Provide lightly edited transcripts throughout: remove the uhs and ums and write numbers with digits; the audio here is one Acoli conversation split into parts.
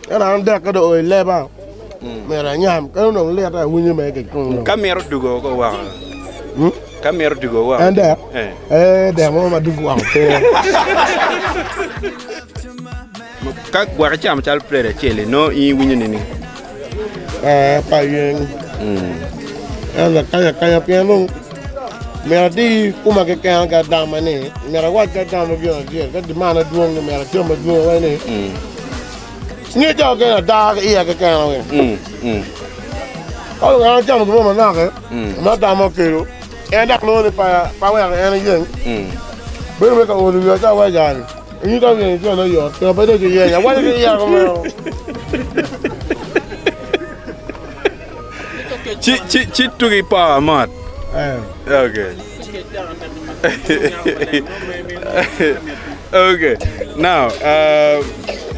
Ento an dek ka dong oo i leba, myero anyam, ka dong lite awinyo mere kikome. Ka mito dugo woko woko. Ka mito dugo woko. En dek? Eh, dek mo ma dugo woko pe. Ka gwok icamo calo plate acel-li, nongo in iwinyo nining? Eh, pe ayeng. Ento akanya akanya pien dong myero adi koma keken ki adama ni, myero awac ki adama gin acel, ka demand adwong ni myero acam madwong awaci ni, nge ca keken ada ki iya keken aye. Ka dong en ocamo gin mo manok ma adama okelo, en dok nongo ni pe aweko en eyeng, bedo mere ka olo wiya ci awaco jani. Inyuta ni cone yot, pingo pe dong iyenya? Awaco ki iya kumeno. Ci ci ci tugi po mot. Eh. Okay. Okay. Now, uh,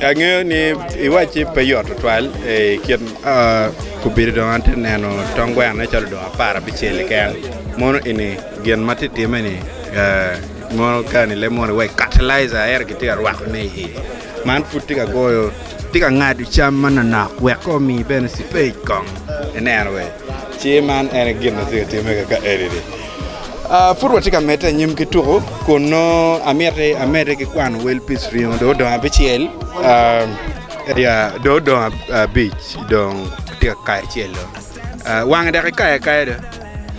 angeyo ni iwacci pe yot tutwal i kit uh, kobedo dong an tye neno tong gweno calo dong aparabicel keken. Mono eni gin ma tye time ni uh, Mono kani leb mono wai katalizer ento kitye ka rwako ne iye. Man pud tye ka goyo tye ka ngado cam manonok wek omi bene cipec kong ineno we. Ci man en aye gin ma tye ka timme kaka eni-ni. Ah, pud watye ka medde anyim ki tuko kun nongo amiti amedde ki kwano wel pic ringo dong odong abicel ah, ya dong odong abic dong tye ka kayo acel dong. Ah, wange dok ikayo akaya do.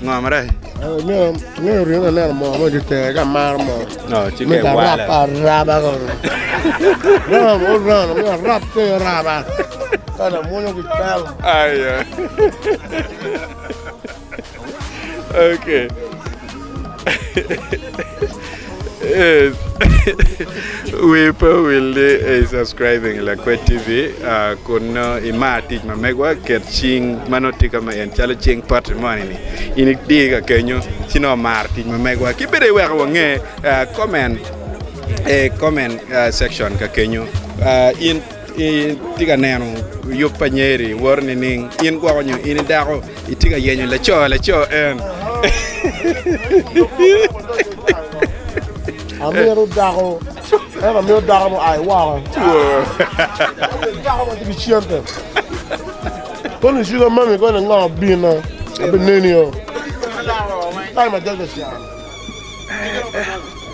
Ngo marac? Angeyo ringo aneno moo mo gitero ka amaro moo. No, ci Mito ke arap wala. araba kono. Ram orano mito arap ke araba. Ka lamwonyo ki calo. Aya. Okay. Yes. Wi pe owil ni i subscribing Lakwed TV uh, kun nongo imar tic ma megwa ket cing ma nongo tye ka ma en calo cing poti moni ni in idi ka kenyo ci nongo omaro tic ma megwa ki bene iweko wange uh, comment e comment uh, section ka kenyo uh, in itye ka neno yub pa nyeri woto nining in gwoko nyo in idako Itye ka yenyo laco, laco en. Amito dako, ento amito dako ma oa woko. Dako ma tye ki cente. Kono icika mami kono ingo bina, abineni o. Time adek ka caro.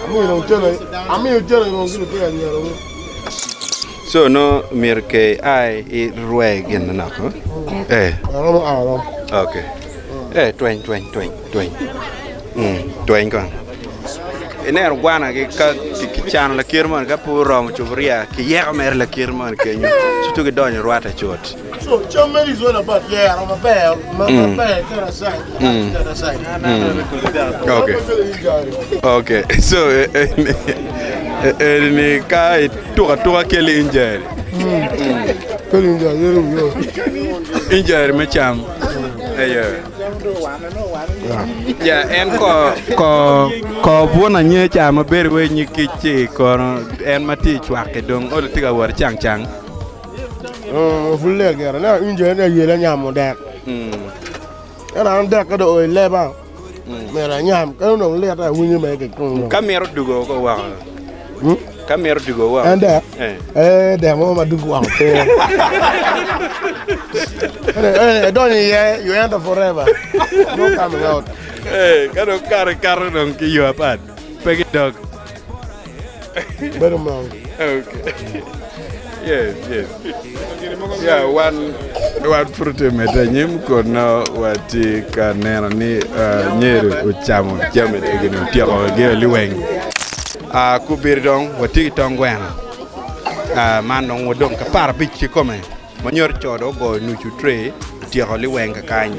Amiyo dong cente, amiyo cente dong ki lutino anyira. So no myero ke ai i rwe gin manok no? Eh. Aromo a rom. Okay. Eh tweny tweny tweny tweny. Mm, tweny kong. Ineno gwana ki ka kicano lakir moni ka pe oromo cupuria kiyeko mere lakir moni kenyo ci tu gidonyo rwate cut. So cam meno is all about yero maber maber turn aside turn aside. Okay. Okay. So eni ka ituko atuka keli injury. Keli injury yero wiyo. Injury me cam. Eyo. Ya en ko ko ko bwon anye ca ma bedo wai nyig kic ci kono en ma tye i cwak-ki dong olo tye ka wot cang cang. Pud lit gire ne injury ne yela nyamo dek. Ento an dek ka dong oo i leba myero anyam ka dong lite awinyo mere kikome. Ka mito dugo woko woko. Ka mito dugo woko. En dek? Eh. Dek mo ma dugo woko pe. Idonyo iye you enter forever. No coming out. Eh, ka dong kare kato dong ki yo apat pe gidok. Bedo mang. Okay. Yes, yes. Yeah, wan wan pud tye medde anyim kun nongo watye ka neno ni uh, nyeri ocamo jami egini otyeko gi liweng. Uh, kubiri dong watye ki tong gweno. Uh, man dong wadong ka par abic kikome. Ma nyuto co dong ogoyo nucu tray otyeko liweng kakany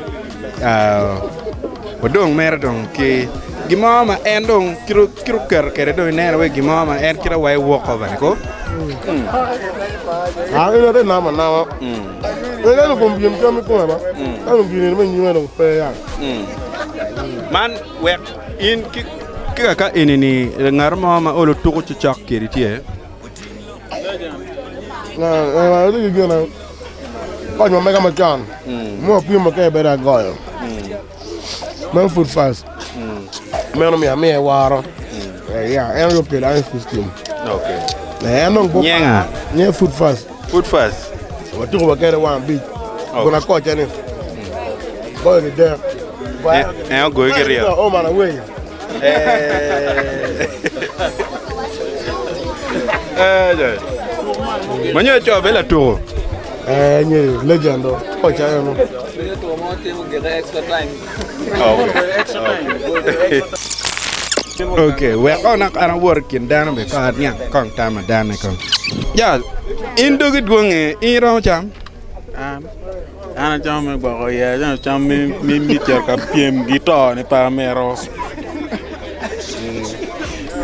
wadong mere dong ki gin mo ma en dong kit oketo kwede dong ineno wai gin mo ma en kite wai walk over ni ko. An ite namo anama en ento kom pyem cam ikome ba ka dong gin eni me nyime dong pe ya. Man wek in ki kaka eni ni ngat mo ma olo tuko cocok kwedi tye. Koc ma mega macon mo apimo ka ibedo agoyo meno pud first meno miyo amiye woro ya en aye okelo an i system en dong Nyenga. nye food first Food first. Watuko wa kede wang abic. Guna koca ni. Goyo ki dek. En ogoyo ki ryo. Oh man away. Manyo co be latuko. Eh nyeri legend do. Koca eno. Okay, wek on an awot i kin dano be ka aniang kong tam adane kong. Ya, in dogi dwonge, in iromo cam? An, an acamo me gwoko iye, acamo cam me me me cito ka pyem ki to ni pe amito.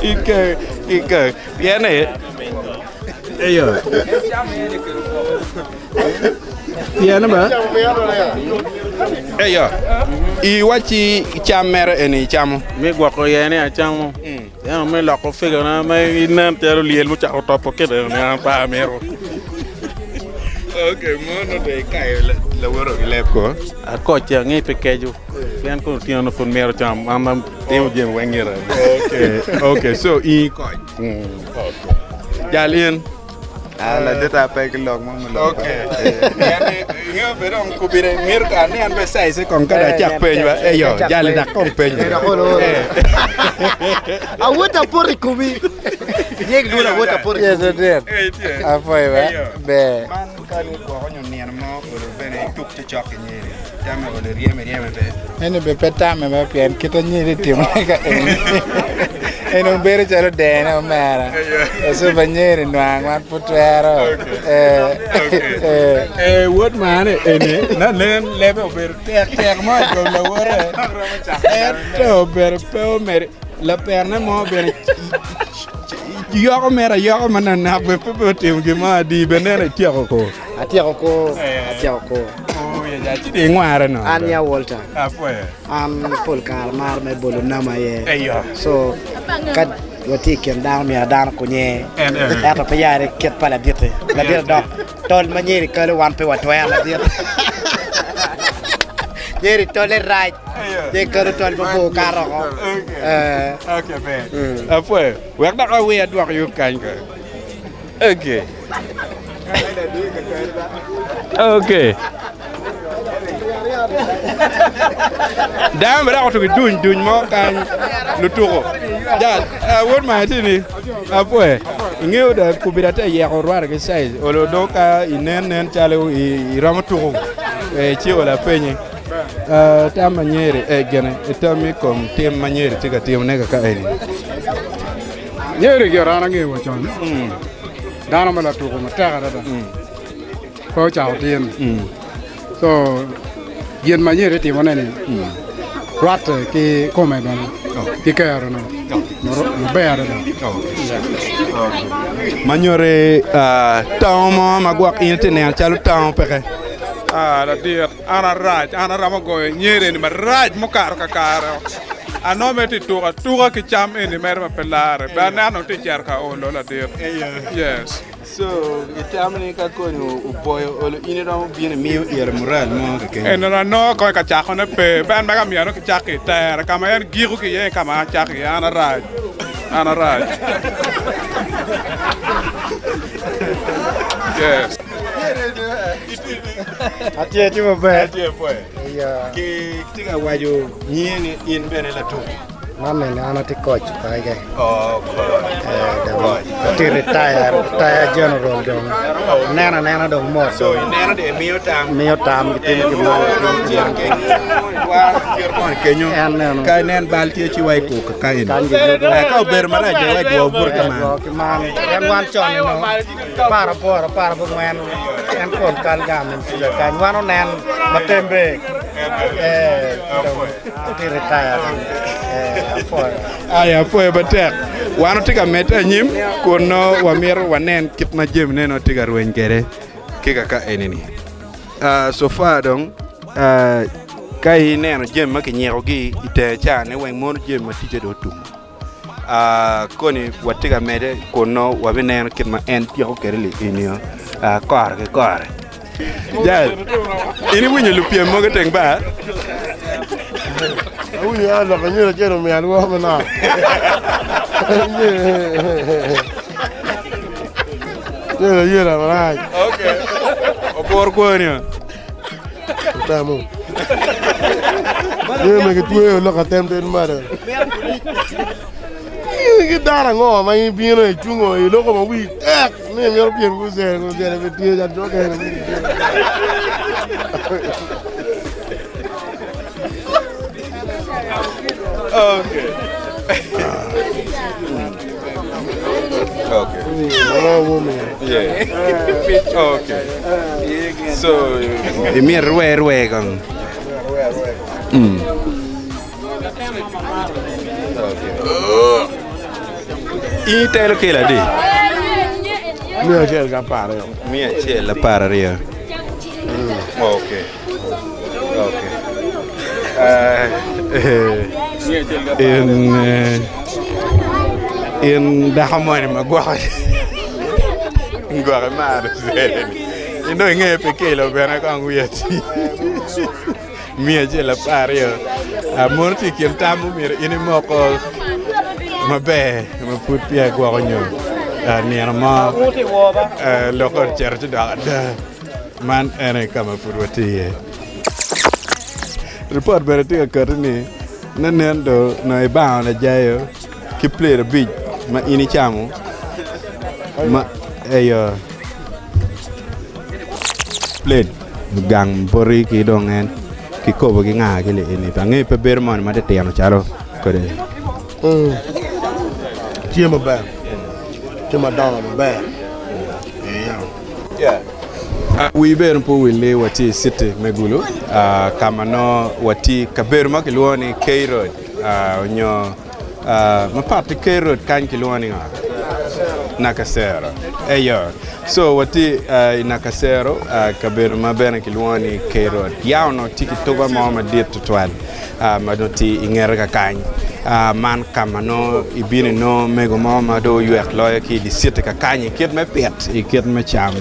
Ike, ike, pien ni, eyo. Pien ba, eyo, iwacci cam mere eni icamo. Me gwoko iye ni acamo. Ento me loko figana ma inen calo lyel mucako topo kite ni an pe amito. Okay, mono de ikayo laworo ki leb ko. Akoc ange pe keco pien kono otyeno pud mito cam an atimo jami weng gira. Okay, okay, so in ikoc. Okay. Jal in. Ah, ladit ape ki lok mo mulok. Okay. Ingeyo be dong kubire mito ka anen be size kong ka acak peny ba. Eyo, jali dak kong peny. Awot apoto i komi. Yeg dwol awot apoto i komi. Yes, ladit. Apwoyo ba. Ber. Man kani gwoko nyo nino mo olo bene ituk cocok ki nyeri. Tame olo ryeme ryeme be. Eni be pe tame ba pien kit a nyeri timone ka eni. En obedo calo dene omera. Ocuba nyeri nwang wan pud twero. Eh wod man eni na nen lebe obedo tek tek mo i kom lawote. Ento obedo pe omedi laperne mo bene yoko mere ayoka mananak bene pe otimo gin mo adi bene neno ityeko ko. Atyeko ko, atyeko ko. Ci dong ingware no. An ya Walter. Apwoyo. An pol kare amaro me bolo nama aye. Eyo. So ka watye i kin dano myero dano kunye. En en. Ento pe yare kit pa ladit-ti. Ladit dok tol ma nyeri kalo wan pe watwero ladit. Nyeri tolle rac. Nyeri kalo tol mabor kato oko. Okay. Okay, ber. Apwoyo. Wek dok awi adwok yub kany ko. Okay. Okay. Dano bene dok otuko duny duny mo kany lutuko. Jal, eh, wod ma itini apwe. Ingeyo da kubida te yeko rwate ki size. Olo do ka inen nen calo iromo tuko. Eh, ci ola penye. Eh, tam ma nyeri eh, gene itam i kom tim ma nyeri tye ka timone kaka eni. Nyeri gire an angeyo wa con dano ma latuko matek adada pe ocako tin so gin ma nyeri timone ni rwatte ki kome bene ki kerone maber adada. Ma nyuti tango mo ma gwok in itye neno calo tango peke. Ladit, an arac, an aromo goyo nyeri eni marac mukato kakare. Anongo mere tye tuko atuka ki cam eni mere ma pe lare. Be aneno tye cito ka olo ladit. Yes. So itamo ni ka koni oboyo olo in iromo bino imiyo ire mural mo keken? Eno anongo kong ka cakone pe. Be an mega myero kicak ki tere ka ma en giko ki iye ka ma an acako iye. An arac. An arac. Yes. Atye tye maber. Atye pwe. Iya. Ki tye ka waco nyinge ni in bene latuk. Man eni an atye coach peke. Oh, coach. Eh, dong atye retire, retire general dong. Neno anena dong mot. So ineno de imiyo tam. Miyo tam gitimo gin man, gitimo gin man. Kenyo. En neno. Ka inen bal tye ci wa ikuka ka eni. Kany giyubo. Eh, Ka obedo marac de wa idwo bur ka man. Ki man. En wan con eno. 18, 14 en pol kal gam en pula kany wan onen matembe eh dong atye retire eh apwoyo. Aya apwoyo matek. Wan watye ka medde anyim kun nongo wamito wanen kit ma jamine nongo tye ka rweny kwede ki kaka eni-ni. Ah, so far dong ah, ka ineno jami ma kinyikogi i tenge ca-ni weng mono jami ma ticce dong otum. Koni watye ka medde kun nongo wabineno kit ma en tyeko kwede lienio kore ki kore. Jal, in iwinyo lupyem mogo i teng bar? Awinyo an lok anyira acel omiya lworo manok. Yelo yela marac. Okay. Kur kwoni o. Tamo. Ye me gitweyo lok atem ten malo. Ki dano ango ma ibino icungo iloko ma wi tek ni myero pyem ki ocere ocere pe tye ca jo kene. Okay. Okay. Yeah. Okay. So, imyero irwe rwe kong. Okay. In itelo kilo adi? 112. 112. Okay. Okay. Eh, in eh, in dako moni ma gwoko gwoko imaro cene-ni. In dong ingeyo pi kilo bene kong wiye tye 112. Ah, mono tye i kin tam myero in imoko maber ma pud peya igwoko nyo ah, nino mo eh, lok ocito ci dok ada. Man en aye ka ma pud watye iye. Ripot bene tye ka kati ni nen do nongo ibango lajayo ki plate abic ma in icamo ma eyo plate gang boti ki dong en kikobo ki nga ki li eni angeyo pe bedo moni matitino calo kode. Tye maber, tye madongo maber. Wi bene pe owil ni watye i citi me Gulu ka ma nongo watye kabedo ma kilwongo ni K Road nyo mapat ki K Road kany kilwongo ni ngo? Nakasero eyo so watye i Nakasero kabedo ma bene kilwongo ni K Road ya onongo tye ki tuba mo madit tutwal. ma dong tye i ngete kakany. Man ka ma nongo ibino inongo mego mo ma dong oywek loyo ki i dye citi kakany i kit me pit, i kit me cam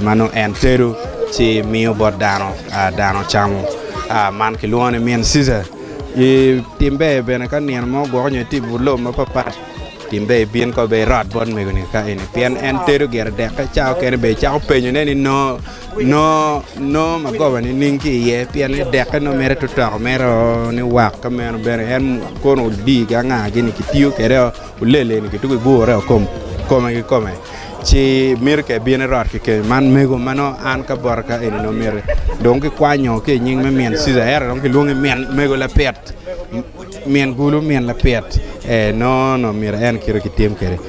ma nongo en tedo ci miyo bot dano, dano camo. Man kilwongo ni min Caesar. I tim ber bene ka nino mo gwoko nyo itye i but lobo mapapat, tim ber ibin ko bene irot bot mego-ni ka eni pien en tedo gire dekke ca okene bene icako penyone ni nongo Nongo nongo magoba nining ki iye pien ni dekke nongo mere tutoko mere o ni wak ka meno bene en kono odi ki anga gini kitiyo kwede o olele ni kituko igure o kom kome ki kome ci mito ke bino irot ki kenyo man mego ma nongo an ka bota ka eni nongo miti dong kikwanyo ki inying me min Caesar ento dong kilwongi min mego lapit min gulu min lapit ee nongo nongo myero en kite kitim kwede.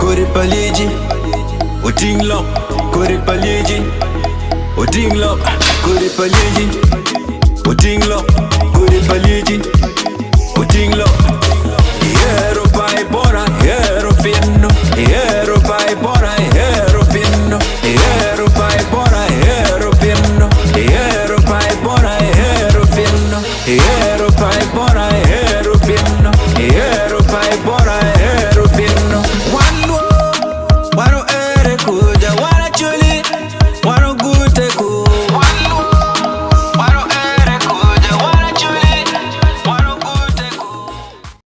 Kodi pa lyeci oting lok, kodi pa lyeci oting lok, kodi pa lyeci.